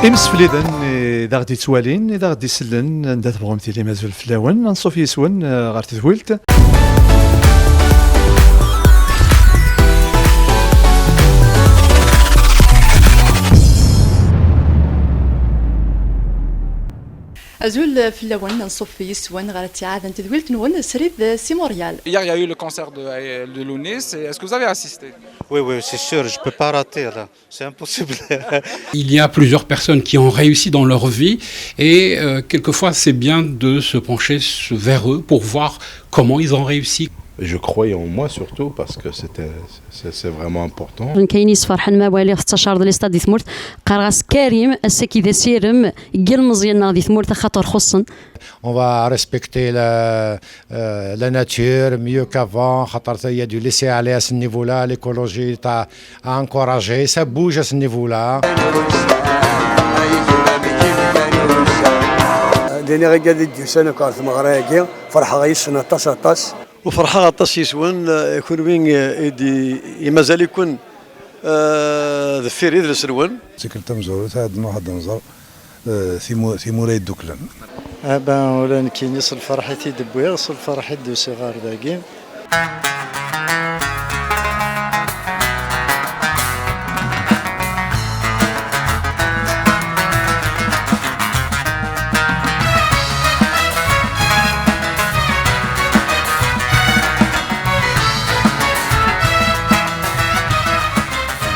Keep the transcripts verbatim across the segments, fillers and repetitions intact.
Imsefliden i d aɣ-d-yettwalin, i d aɣ-d-isellen, anda tebɣum tilim, azul fell-awen. Anṣuf yis-wen, eh, ɣer tedwilt. Azul fell-awen, anṣuf yis-wen ɣer ttiɛad n tedwilt-nwen srid si Montréal. Hier, il y a eu le concert de, de Lounès. Est-ce que vous avez assisté ? Oui, oui, c'est sûr, je peux pas rater là. C'est impossible. Il y a plusieurs personnes qui ont réussi dans leur vie et euh, quelquefois c'est bien de se pencher vers eux pour voir comment ils ont réussi. Je croyais en moi surtout parce que c'était c'est c'est vraiment important. N kayen yesferḥen ma waliɣ tettacareḍ listad di tmurt, qqareɣ-as Karim, ass-agi d asirem n yilmeẓyen-nneɣ di tmurt axaṭer xuṣṣen. On va respecter la, euh, la nature mieux qu'avant, خاطر il y a du laisser-aller à ce niveau-là, l'écologie est à, à encourager, ça bouge à ce niveau-là. Dini i d-yusan akk ɣer tmeɣra-agi, ferḥeɣ yes-sen aṭas aṭas. U ferḥeɣ aṭas yes-wen, eh, kunwi, eh, i d-, i mazal-iken, eh, deffir idles-nwen. Tikkelt tamezwarut ad nruḥ ad nẓer, eh, timu- timura yedduklen. Ah ben, ula nekkini s lferḥ i t-id-wwiɣ, s lferḥ i d-usiɣ ɣer dagi.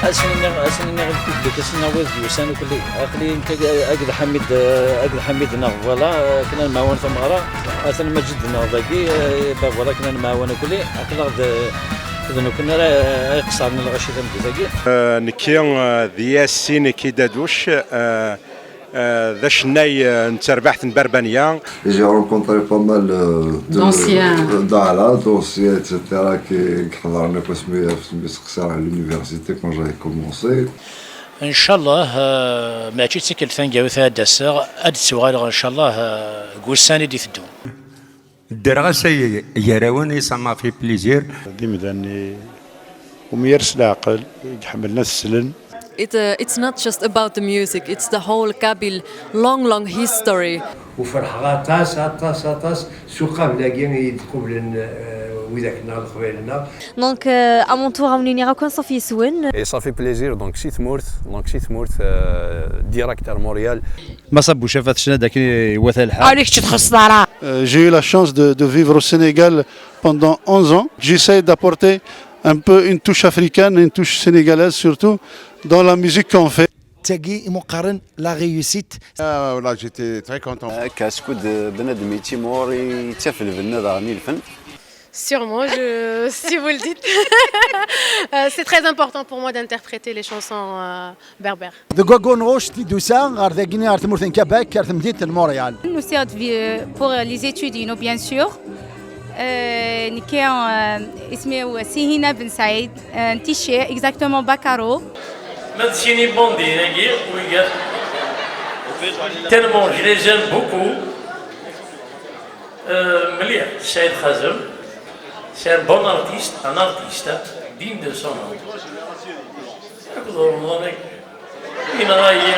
Asen-nniɣ, asen-nniɣ i lpublik, asen-nniɣ wid d-yusan ukli. Aql-i nekk akked Ḥamid, akked Ḥamid neɣ voilà, akken ad nɛawen tameɣra. Atan Maǧid neɣ dagi, eh, ben voilà, akken ad nemɛawan akli. Aql-aɣ d, d nekkni ara, ara iqeṣṣren i lɣaci tameddit-agi. Eh, nekki, eh, d Yasin Kidaduc, eh, eh, d acennay, eh, n terbaɛt n Berbanya. J'ai rencontré pas mal, euh, de, D'anciens. Voilà, d'anciens, et cetera, qui, qui حضرنا في سمية، في سمية سقسير à l'université quand j'avais commencé. Ncallah, eh, mačči d tikkelt taneggarut ara d-aseɣ, ad d-ttuɣaleɣ ncallah, eh, deg wussan i d-iteddun. Ddreɣ-as ay gar-awen et ça m'a fait plaisir. D imdanen umi yers leɛqel, i iḥemmlen ad slen. It, uh, it's not just about the music, it's the whole Kabyle long, long history. U ferḥeɣ aṭas, aṭas, aṭas s uqabel-agi i yi-d-qublen, eh, widak-nneɣ, Leqbayel-nneɣ. Donc, euh, à mon tour, ad wen-iniɣ akk anṣuf yes-wen. Et ça fait plaisir, donc si tmurt, donc si tmurt, euh, direct ar Montréal. Mass Abouchef, ad tecna dakken iwata lḥal. Awli kečč txuṣṣeḍ ara. Euh, j'ai eu la chance de, de vivre au Sénégal pendant onze ans. J'essaie d'apporter un peu une touche africaine, une touche sénégalaise surtout, dans la musique qu'on fait. Tagi i m-qqaren la réussite. Ah, là, j'étais très content. Akka, skud bnadem yettimɣur, yettaf lbenna daɣen i lfen. Sûrement, je, si vous le dites. Euh, c'est très important pour moi d'interpréter les chansons, euh, berbères. Deg waggur n ɣuct i d-usaɣ ɣer dagini, ɣer tmurt n Québec, ɣer temdint n Montréal. Nous sommes pour les études, bien sûr. Euh, nekki, euh, isem-iw Sihina Ben Saïd, euh, n Tiché, exactement Bakaro. Ma d sini bondi, dagi, wigat. Tellement je les aime beaucoup. Euh, mliḥ, Saïd Khazem, c'est un bon artiste, un artiste, hein, digne de son nom. Akked Remḍan-agi, yenɣa-yi,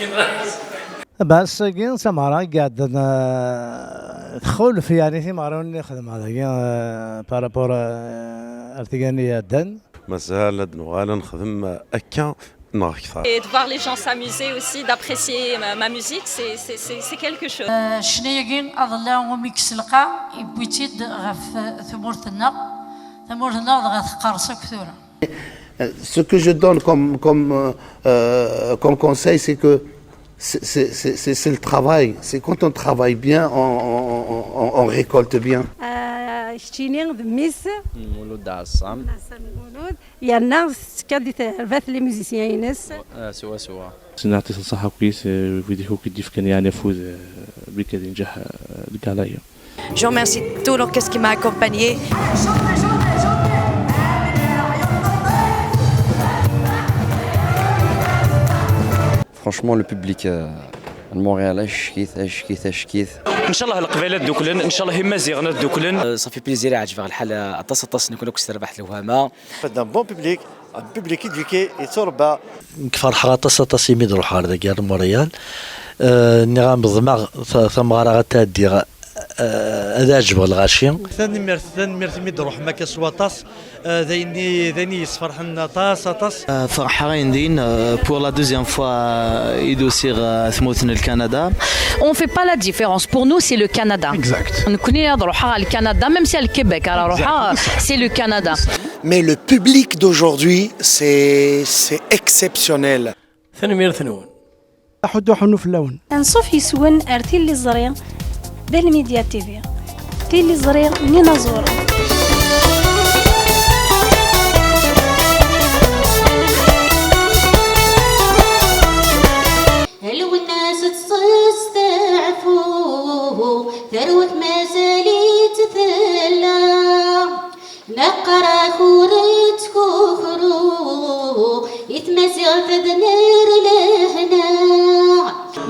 yenɣa-yi. Ass-agi d tameɣra i iɛeddan, eh, txulef, yeɛni, timeɣriwin i xedmeɣ dagi, eh, par rapport, eh, ar tgani iɛeddan. Mazal ad nuɣal ad nexdem akka neɣ akter. Et de voir les gens s'amuser aussi, d'apprécier ma, ma musique, c'est, c'est, c'est, c'est quelque chose. Eh, ccna-agi aḍellaɛ umi yekkes lqaɛ, yewwi-tt-id ɣef, eh, tmurt-nneɣ. Tmurt-nneɣ dɣa teqqers akk tura. Euh, ce que je donne comme, comme, euh, euh, comme conseil, c'est que c'est, c'est, c'est, c'est, c'est le travail. C'est quand on travaille bien, on, on, on, on, on récolte bien. Ah, keččini d mmi-s n Mulud Ɛeṣṣam. Ɛeṣṣam Mulud. Yerna tettekka di terbaɛt n les musiciens-ines. Ah, swaswa. Ad nɛeṭṭi ṣṣeḥḥa akkit, eh, wid akk i d-yefkan yeɛni afud, eh, mi kan yenǧeḥ, eh, deg gala-ya. Je remercie tout l'orchestre qui m'a accompagné. Franchement, le public, euh, de Montréal, acek-it, acek-it, acek-it. Ncallah Leqbayel ad dduklen, ncallah Imaziɣen ad dduklen. Euh, ça fait plaisir, ɛeǧbeɣ lḥal aṭas, aṭas, nekkni akk s terbaɛt lewhama. C'est un bon public. Un public éduqué et turba. Nekk ferḥeɣ aṭas, aṭas imi d-ruḥeɣ ar dagi ar Montréal. Eh, nniɣ-am ḍmeɣ ta-, tameɣra ad tɛeddiɣ, eh, ad ɛejbeɣ lɣaci. Tanemmirt, tanemmirt imi d-ruḥem akka s waṭas. Eh, d ayen i, d ayen i yesferḥen aṭas, aṭas. Eh, ferḥeɣ ayendin, eh, pour la deuxième fois, eh, i d-usiɣ, eh, tmurt n Lkanada. On fait pas la différence. Pour nous, c'est le Canada. Exact. Nekkni ad ruḥeɣ ar Lkanada, même si ar Québec ara ruḥeɣ, c'est le Canada. Mais le public d'aujourd'hui, c'est, c'est exceptionnel. Tanemmirt-nwen. Aḥuddu ḥunnu fell-awen. Anṣuf yes-wen ar Tiliẓri d Almidya T V. Tiliẓri n yinaẓuren. Lwennas teṣṣesteɛfu, tarwa mazal-itt tella. Neqqar-ak ur ttkukru, i tmaziɣt ad nerr lehna.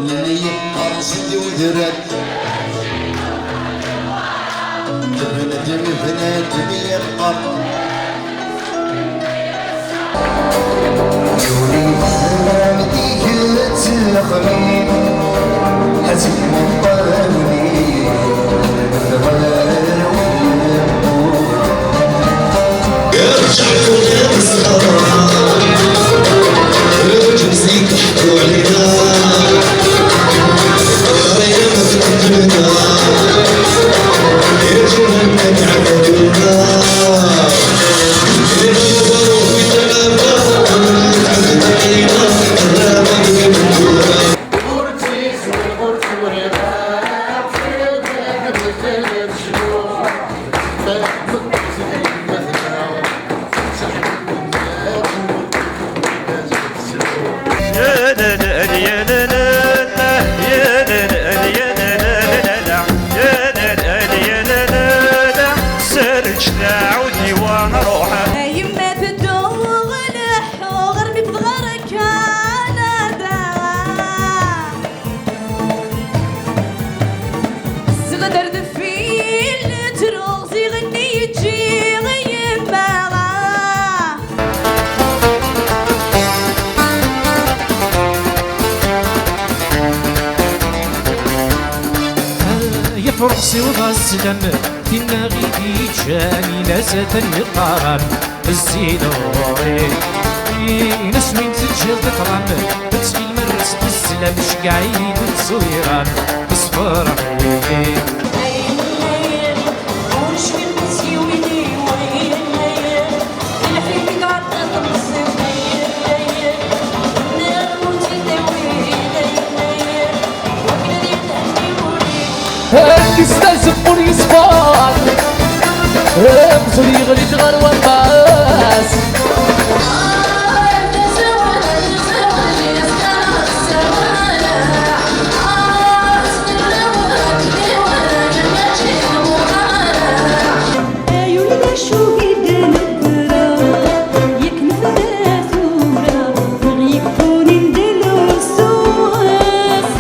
Nnan-iyi qqaren-d i udrar. Bnadem, bnadem yeqqar. Yuli udrar, iget lexmim, ḥazen muṭṭawen. A yemma tedduɣ leḥḥuɣ armi wwḍeɣ ɣer Kanada. Zziɣ-d ar deffir, ttruɣ, ziɣ-nni ǧǧiɣ yemma. Yefreɣ siweḍ aslam, tinna i d-yeǧǧan, in-as atan yeṭṭaram. Zzin ɣur-i. Ines mi teǧǧiḍ ṭṭlam, ttxil ma rres sslam, ceggeɛ-iyi-d ttṣwira, sferḥ-iyi. Ad yesdazef ur yeṣfan, amzun yeɣli-d ɣer wamas. Ay ulac ugid n ddreɣ, yak nefra tura, neɣ yekkunin d lusus.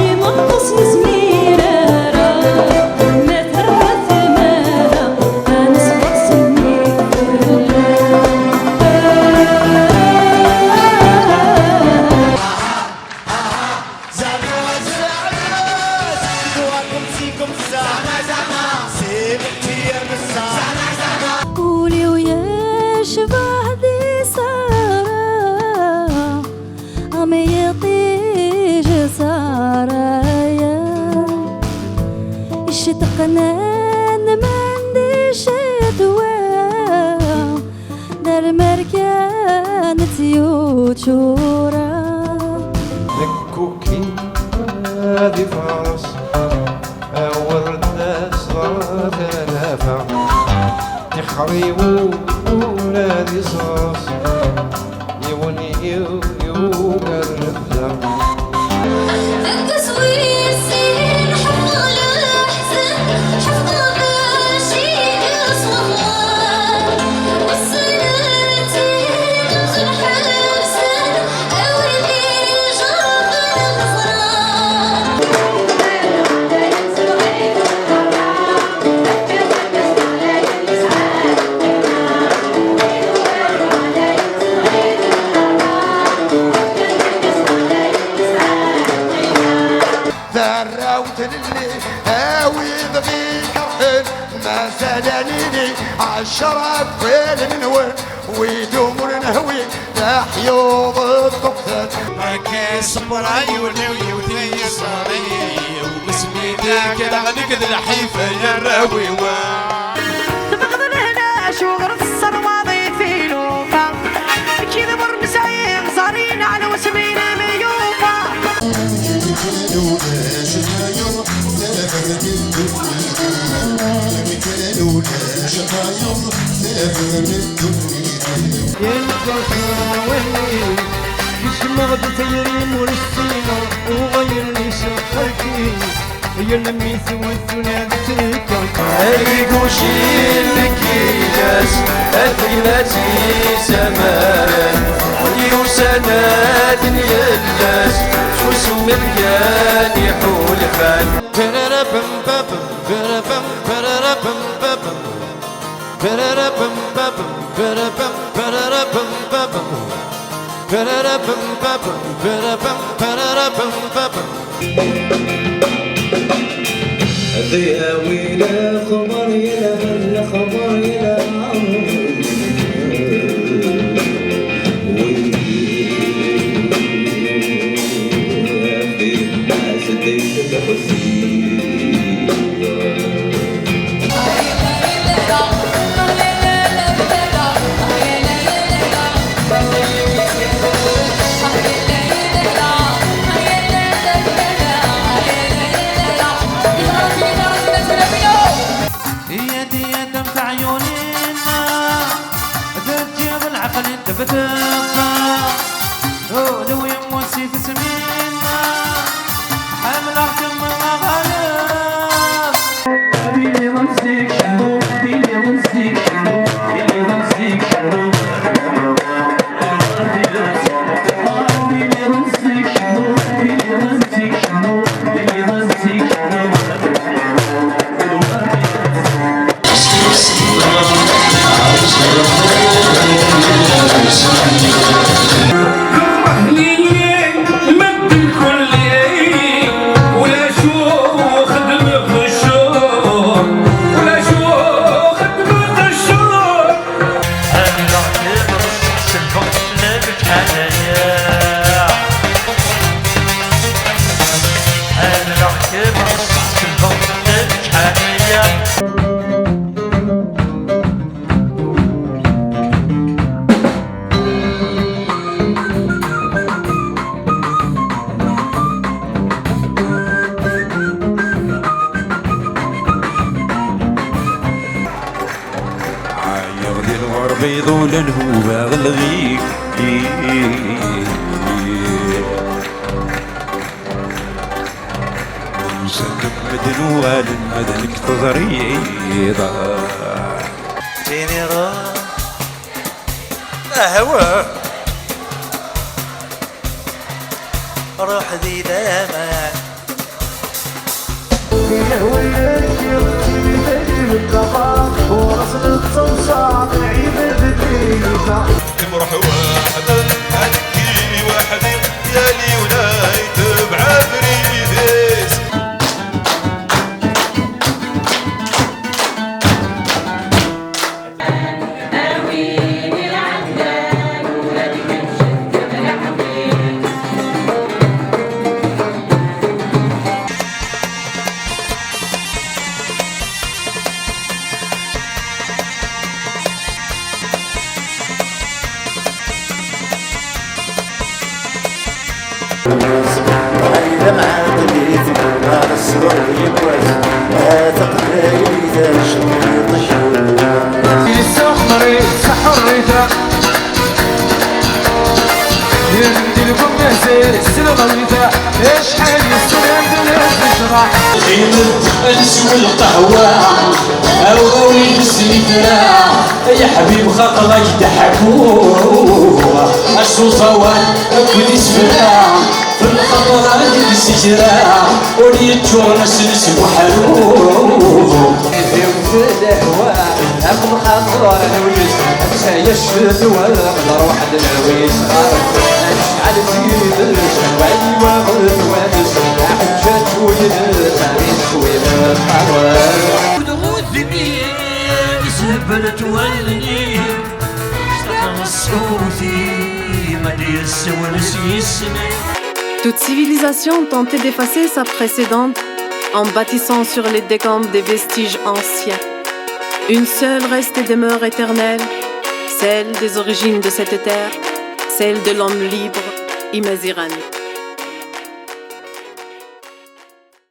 Imeqqes nezmir ara, ma terwa tmara, ad nesbeɣ s nnig fell-as. Ul-iw yecbeḥ di Ṣara, am yiṭij Ṣara-ya, icceṭqen aman di ccetwa. D armer kan ad tt-yuččura. Nekkukin ad ifaṛes, awer d-tas ɣer tanafa. Tixer-iw ula d iṣeṛṣ, yiwen yiw yugar lebda. Azal anini, ɛecra n wallen-nwen, wid umur nehwi, leḥyuḍ ṭṭuqten. Akka iṣebber ɛyun-iw, yiwet i yiṣer-iw, asmi d-kkreɣ nekk d lḥif ay arraw-iw. Tebɣeḍ lehna, acuɣer tesserwaḍ i tilufa? Kid ur nesɛi ẓer-in ɛla wasmi nemyufa. Kecmeɣ-d tayri-m ur ssineɣ, uɣayel-is xerki. Yal mi twet ula d tekka. Ay igucin n yilas, a tegmat-is aman, wid yusan ad n-yellas, s usemmel kan iḥulfan. Pererabem babem, berabem, pererabem babem. Pererabem babem, berabem, pererabem babem. Pererabem babem, berabem, pererabem babem. Ad yawi lexbar yelhan, lexbar yelhan. Win yaf di Mass Dayt Lxezzi. Yya-d, yya-d, am teɛyunin, teǧǧiḍ lɛeql i tebded. Ul-iw yemmut si tesmin, ḥemmleɣ-kem a Ɣaleb. Ɛyiɣ di lɣerba iḍulen hubaɣ lɣi. Msakeb medden uɣalen ma d nekk teẓriḍ. Tiniḍ ahwa. Ruḥ di laman. Timruḥ weḥd-, ad nekki weḥd-i, yal yiwen a itebɛ abrid-is. Yessuxmer-it s ḥerrita. Yendil-kum mazal s lɣelta. Acḥal yessuram d lfejra. Ɣimet ad neswa lqahwa. Aw, awi-d s litra. Ay aḥbib xaṭer ak-d-ḥkuɣ. Acuẓawan akked isefra. Lxaṭer ad d-sejraɣ, ur yeččuren ass-nnes buḥru. Iwet lehwa, am lxaṭer n wis, ass-a yecfed wal ṛṛuḥ d lewis. Ɣer acḥal d tidet, wali waɣed wanes, aḥeǧǧaǧ wid, amis wid lxaṭer. Ur d-ɣudmi. Rret wallen-im s tɣessut-im, ad d-yessiwel s yisem-im. Toute civilisation tentait d'effacer sa précédente en bâtissant sur les décombres des vestiges anciens. Une seule reste et demeure éternelle, celle des origines de cette terre, celle de l'homme libre, Imazirani.